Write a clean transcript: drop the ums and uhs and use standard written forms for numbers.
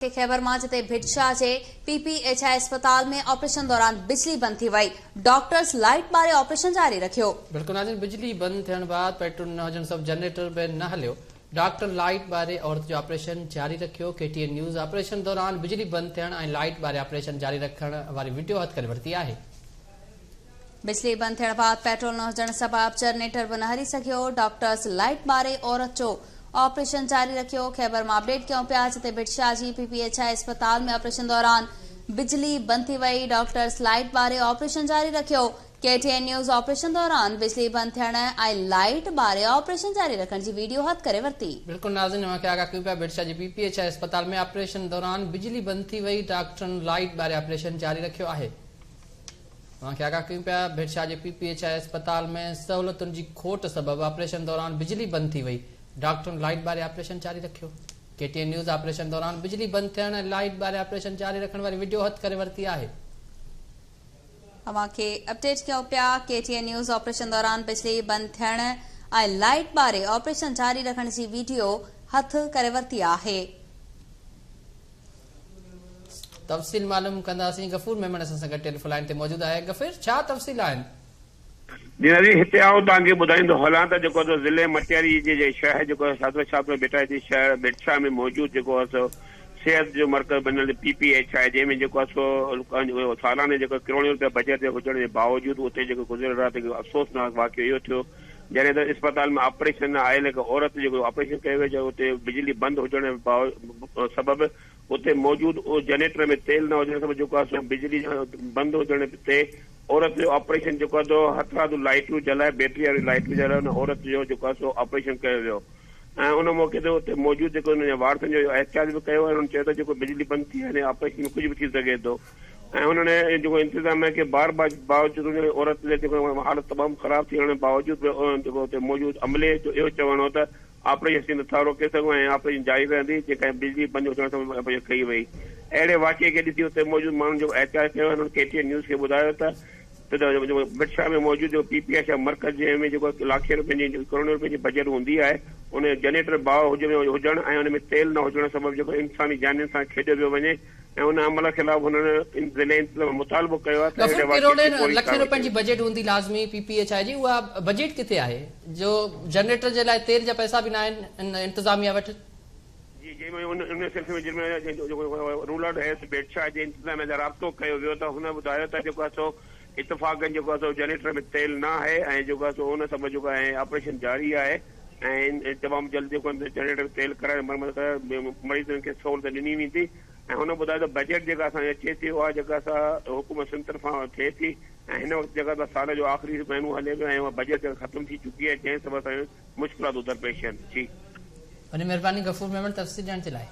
کي خيبر مان جتي ڀٽ شاهه جي پي پي ايڇ I اسپتال ۾ آپريشن دوران بجلي بند ٿي وئي، ڊاڪٽرز لائيٽ ٻاري آپريشن جاري رکيو. بلڪل ناظرين بجلي بند ٿيڻ بعد پيٽرول نه هجڻ سبب جنريٽر به نه هليو، ڊاڪٽرن لائيٽ ٻاري عورت جو آپريشن جاري رکيو، K T N news operation دوران بجلي بند ٿيڻ ۽ لائيٽ ٻاري آپريشن جاري رکڻ واري وڊيو هٿ ڪري ورتي آهي. بجلي بند ٿيڻ بعد پيٽرول نه هجڻ سبب جنريٽر به نه هلي سگهيو، ڊاڪٽرز لائيٽ ٻاري عورت جو آپريشن جاري رکيو، خيبر مان اپڊيٽ ڪيون پيا جتي ڀٽ شاهه جي پي پي ايڇ I اسپتال ۾ آپريشن دوران بجلي بند ٿي وئي، ڊاڪٽرز لائيٽ ٻاري آپريشن جاري رکيو، K T N news operation دوران بجلي بند ٿيڻ ۽ لائيٽ ٻاري آپريشن جاري رکڻ جي ويڊيو هٿ ڪري ورتي. بلڪل ناظرين اوهان کي آگاهه ڪيون پيا ڀٽ شاهه جي پي پي ايڇ I اسپتال ۾ آپريشن دوران بجلي بند ٿي وئي، ڊاڪٽرن لائيٽ ٻاري آپريشن جاري رکيو آهي. اوهان کي آگاهه ڪيون پيا ڀٽ شاهه جي پي پي ايڇ I اسپتال ۾ سهولتن جي کوٽ سبب آپريشن دوران بجلي بند ٿي وئي، ڊاڪٽرن لائيٽ ٻاري آپريشن جاري رکيو. ڪي ٽي اين نيوز آپريشن دوران بجلي بند ٿيڻ ۽ لائيٽ ٻاري آپريشن جاري رکڻ واري وڊيو هٿ ڪري ورتي آهي. اوهان کي اپڊيٽ ڪيون پيا K T N news operation دوران بجلي بند ٿيڻ ۽ لائيٽ ٻاري آپريشن جاري رکڻ جي وڊيو هٿ ڪري ورتي آهي. تفصيل معلوم ڪنداسين غفور ميمڻ اسان سان گڏ ٽيليفون لائين تي موجود آهي غفير ڇا تفصيل آهن؟ جي ناظرين هتي آئون توهان کي ٻڌائيندو هلان ته جيڪو سو ضلعي مٽياري جي جي شهر جيڪو سو شاهپور ڀٽائي جي شهر ڀٽشاهه ۾ موجود جيڪو سو صحت جو مرڪز بنيل پي پي ايڇ I جنهن ۾ جيڪو سو سالاني جيڪو ڪروڙين روپيا بجيٽ جي هجڻ جي باوجود اتي جيڪو گذريل رات هڪ افسوسناڪ واقعو اهو ٿيو جڏهن ته اسپتال ۾ آپريشن لاء آيل هڪ عورت جو آپريشن ڪيو ويو جڏهن اتي بجلي بند هجڻ سبب اتي موجود جنريٽر ۾ تيل نه هجڻ سبب جيڪو آهي سو بجلي بند هجڻ تي عورت جو آپريشن جيڪو آهي سو هٿرادو لائيٽون جلائي بيٽري واريون لائيٽون جلائي ان عورت جو جيڪو آهي سو آپريشن ڪيو ويو ۽ ان موقعي تي اتي موجود جيڪو انهن جي وارثن جو احتجاج به ڪيو ۽ انهن چيو ته جيڪو بجلي بند ٿي آهي آپريشن ۾ ڪجهه به ٿي سگهي ٿو ۽ انهن جيڪو انتظاميا کي بار بار باوجود ان عورت جي جيڪو حالت تمام خراب ٿي وڃڻ باوجود به جيڪو اتي موجود عملي جو اهو چوڻ هو ته آپريشن اسين نٿا روڪي سگهون ۽ آپريشن جاري رهندي جيڪا بجلي بند هجڻ سبب آپريشن ڪئي وئي اهڙي واقعي کي ڏسي اتي موجود ماڻهن جيڪو احتجاج ڪيو انهن ڪي ٽي اين نيوز کي ٻڌايو ته ڀٽ شاهه ۾ موجود جيڪو پي پي ايڇ I مرڪز جنهن ۾ جيڪو لاکين روپين جي ڪروڙين روپين جي بجيٽ هوندي آهي ان جو جنريٽر باهه هجڻ ۽ ان ۾ تيل نه هجڻ سبب جيڪو انساني جانين سان کيڏيو پيو وڃي ۽ ان عمل خلاف هنن ضلعي انتظاميا مطالبو ڪيو آهي ته غفور اهڙي واقعي تي ڪروڙين فوري لکين ڪارروائي روپين ڪئي جي وڃي. بجيٽ هوندي لازمي پي پي ايڇ I جي اها بجيٽ ڪٿي آهي جو جنريٽر جي لاء تيل جا پئسا به ناهن ان انتظاميا وٽ. جي جنهن ۾ ان ان سلسلي ۾ جنهن ۾ رولر هيلٿ ڀيٽشاهه جي انتظاميا سان رابطو ڪيو ويو ته هن ٻڌايو ته جيڪو آهي سو اتفاقن جيڪو آهي سو جنريٽر ۾ تيل نه آهي ۽ جيڪو آهي سو ان سبب جيڪو آهي آپريشن جاري آهي ۽ تمام جلد جيڪو آهي جنريٽر ۾ تيل ڪرائي مرمت ڪرائي مريضن کي سهولت ڏني ويندي ۽ هن ٻڌايو ته بجيٽ جيڪا اسان جي اچي ٿي اها جيڪا سا حڪومت سنڌ طرفان ٿئي ٿي ۽ هن وقت جيڪا سا سال جو آخري مهينو هلي پيو ۽ اها بجيٽ جيڪا ختم ٿي چڪي آهي جنهن سبب اسان کي مشڪلاتون درپيش آهن جي. وڏي مهرباني غفور ميمڻ تفصيل ڏيڻ جي لاء.